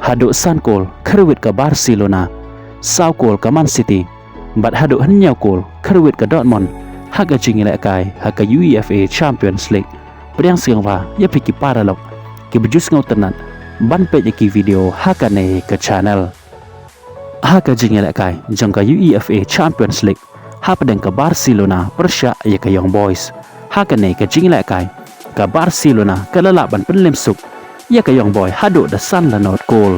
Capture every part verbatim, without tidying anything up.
Haduh san kol kyrwit ka Barcelona, saw kol ka Man City, bad haduh hynñiew kol kyrwit ka Dortmund ha ka jingïalehkai ha ka UEFA Champions League. Pdiang sngewbha ïa phi ki paralok kiba ju sngewtynnat ban peit ïa ki video ha kane ka channel. Ha ka jingïalehkai jong ka UEFA Champions League, hapdeng ka Barcelona pyrshah ïa ka Young Boys, ha kane ka jingïalehkai ka Barcelona ka la lah ban pynlem suk ïa ka Young Boy haduh da san la nod kol.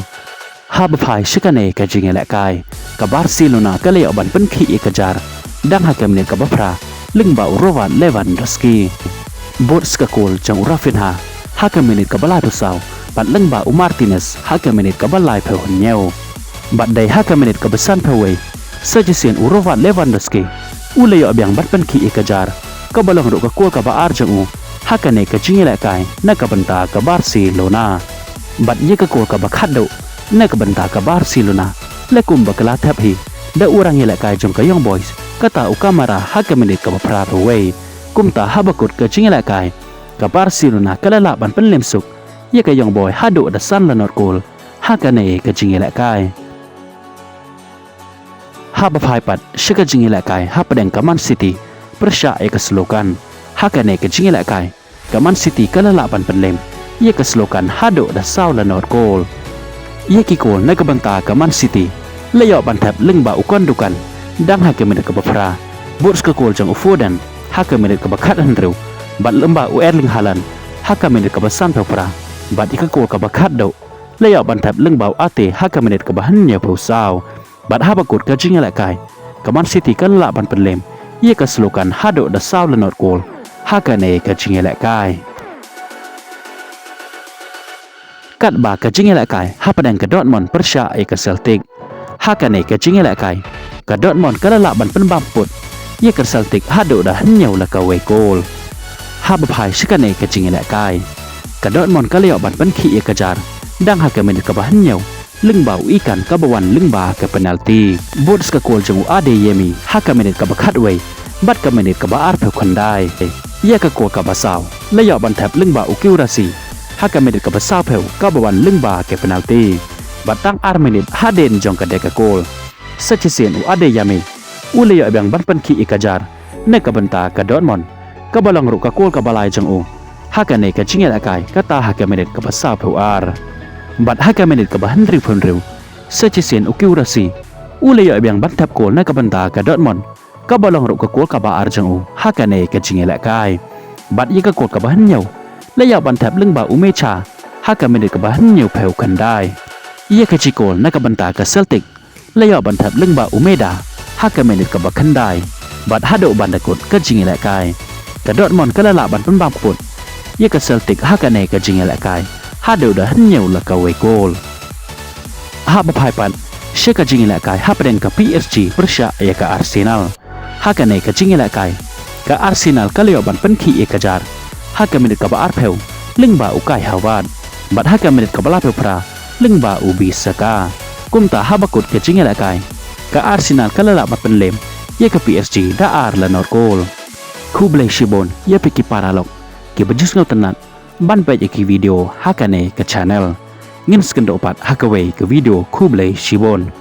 Haba phai sha kane ka jingïalehkai, ka Barcelona ka la ïoh ban pynkhih ïa ka jar dang ha ka minit kaba phra lyngba u Robert Lewandowski. Bud sa ka kol jong u Raphinha ha ka minit kaba laiphew saw, bad lyngba u Martinez ha ka minit kaba laiphew hynñiew. Bad dei ha ka minit kaba sanphew wei, sa shisien u Robert Lewandowski u la ïoh biang ban pynkhih ïa ka jar, kaba long ruh ka kol kaba ar jong u ha kane ka jingïalehkai na ka bynta ka Barcelona. Bad ïa ka kol kaba khatduh na ka bynta ka Barcelona, la kumba ka la thep hi da u rangïalehkai jong ka Young Boys, kata u Kamara ha ka minit kaba phraphew wei. Kumta haba kut ka jingïalehkai, ka Barcelona ka la lah ban pynlem suk ïa ka Young Boy haduh da san la nod kol ha kane ka jingïalehkai. Haba phai pat sha ka jingïalehkai hapdeng ka Man City pyrshah ïa ka Slovan, ha kane ka jingïalehkai ka Man City ka la lah ban pynlem ïa ka Slovan haduh da saw la nod kol. Ïa ki kol na ka bynta ka Man City la ïoh ban thep lyngba u Gundogan dang ha ka minit kaba phra, bud sa ka kol jong u Foden ha ka minit kaba khathynriew, bad lyngba u Erling Haaland ha ka minit kaba sanphew phra, bad ïa ka kol kaba khatduh la ïoh ban thep lyngba u Ake ha ka minit kaba hynñiewphew saw. Bad haba kut ka jingïalehkai, ka Man City ka la lah ban pynlem ïa ka Slovan haduh da saw la nod kol ha kane ka jingïalehkai. Katba ka jingïalehkai hapdeng ka Dortmund pyrshah ïa ka Celtic, ha kane ka jingïalehkai ka Dortmund ka la lah ban pynbam put ïa ka Celtic haduh da hynñiew la kawei kol. Haba phai sha kane ka jingïalehkai, ka Dortmund ka la ïoh ban pynkhih ïa ka jar dang ha ka minit kaba hynñiew lyngba u Ikan kaba wan lyngba ka penalti, bud sa ka kol jong u Adeyemi ha ka minit kaba khatwei bad ka minit kaba arphew khyndai. Ïa ka kol kaba saw la ïoh ban thep lyngba u Guirassy ha ka minit kaba sawphew kaba wan lyngba ka penalti. Bad tang ar minit hadien jong ka dei ka kol, sa shisien u Adeyemi u la ïoh biang ban pynkhih ïa ka jar na ka bynta ka Dortmund, kaba long ruh ka kol kaba lai jong u ha kane ka jingïalehkai, kata ha ka minit kaba sawphew ar. Bad ha ka minit kaba hynriewphew hynriew, sa shisien u Guirassy u la ïoh biang ban thep kol na ka bynta ka Dortmund, kaba long ruh ka kol kaba ar jong u ha kane ka jingïalehkai. Bad ïa ka kol kaba hynñiew la ïoh ban thep lyngba u Mecha ha ka minit kaba hynñiewphew khyndai. Ïa ka jingkol na ka bynta ka Celtic la ïoh ban thep lyngba u Maeda ha ka minit kaba khyndai. Bad haduh ban da kut ka jingïalehkai, ka Dortmund ka la lah ban pynbam put ïa ka Celtic ha kane ka jingïalehkai haduh da hynñiew la kawei kol. Haba phai pat sha ka jingïalehkai hapdeng ka P S G pyrshah ïa ka Arsenal, ha kane ka jingïalehkai ka Arsenal ka la ïoh ban pynkhih ïa ka jar ha ka minit kaba arphew lyngba u Kai Havertz, bad ha ka minit kaba laiphew phra lyngba u Bissaka. Kumta haba kut ka jingïalehkai, ka Arsenal ka la lah ban pynlem ïa ka P S G da ar la nod kol. Khublei shibun ïa phi ki paralok kiba ju sngewtynnat ban peit ïa ki video ha kane ka channel. Ngin sa ïakynduh pat ha kawei ka video. Khublei shibun.